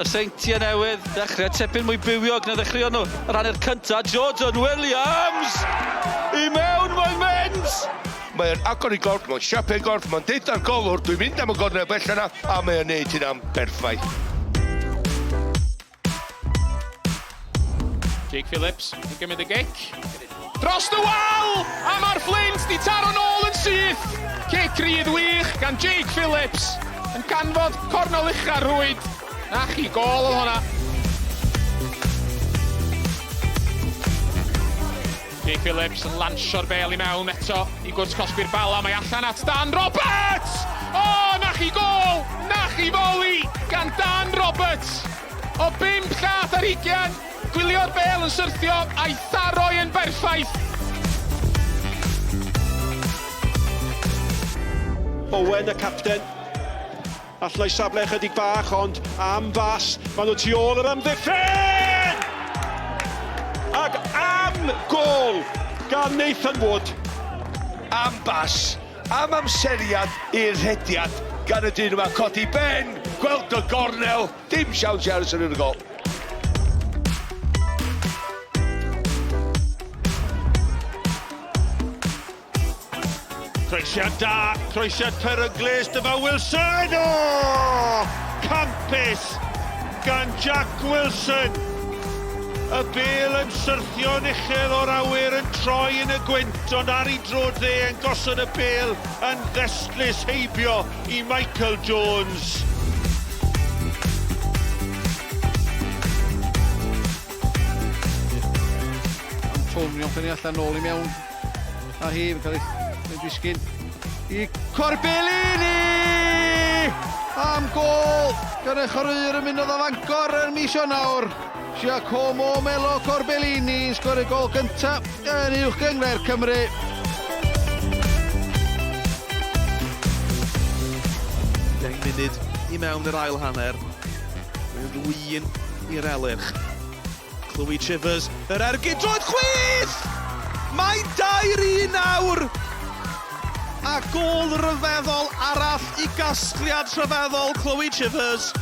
Y Seintiau Newydd ddechrau tipyn mwy bywiog na ddechreuon nhw yr hanner cyntaf. Jordan Williams! I mewn mae'n mynd! Mae o'n agor ei gorff, mae'n siapio ei gorff, mae'n deud ar golwr, dwi'n mynd am y gornel bell yna, a mae o'n neud hynna'n berffaith. Jake Phillips yn gymryd y gic. Dros y wal! A mae'r Fflint di taro nôl yn syth! Cic rydd wych gan Jake Phillips yn canfod cornel ucha'r rhwyd. Na chi, gôl oedd honna. Jake Phillips yn lansio'r bêl i mewn eto i gwrs cosbi'r Bala. Mae allan at Dan Roberts! O, na chi gôl! Na chi foli gan Dan Roberts! O bump llath ar hugian, gwylio'r bêl yn syrthio a'i tharo yn berffaith. Owen y capten. Allai safle ychydig bach, ond am bas, maen nhw tu ôl yr amddiffyn! Ac am gôl gan Nathan Wood. Am bas, am amseriad i'r rhediad gan y dyn yma, codi ben, gweld y gornel, dim siawns i Harrison yn y gol. Croesiad da, croesiad peryglus, dyma Wilson! O! Campus gan Jack Wilson! Y bêl yn syrthio'n uchel o'r awyr yn troi yn y gwynt, ond ar ei droed dde yn gosod y bêl yn ddestlus heibio i Michael Jones. Antonio'n tynnu allan nôl i mewn. A hi yn cael ei disgyn i Corbellini! Am gôl gan y chwaraewr ymunodd â Fangor yn mis Ionawr. Giacomo Melo Corbellini yn sgorio gôl gyntaf yn Uwch Gynghrair Cymru. Deng munud i mewn i'r ail hanner. Mae'n ddwyn i'r Elyrch. Chloe Chivers, yr ergyd droed chwith! Mae'n dair i un nawr! A gôl ryfeddol arall i gasgliad rhyfeddol Chloe Chivers.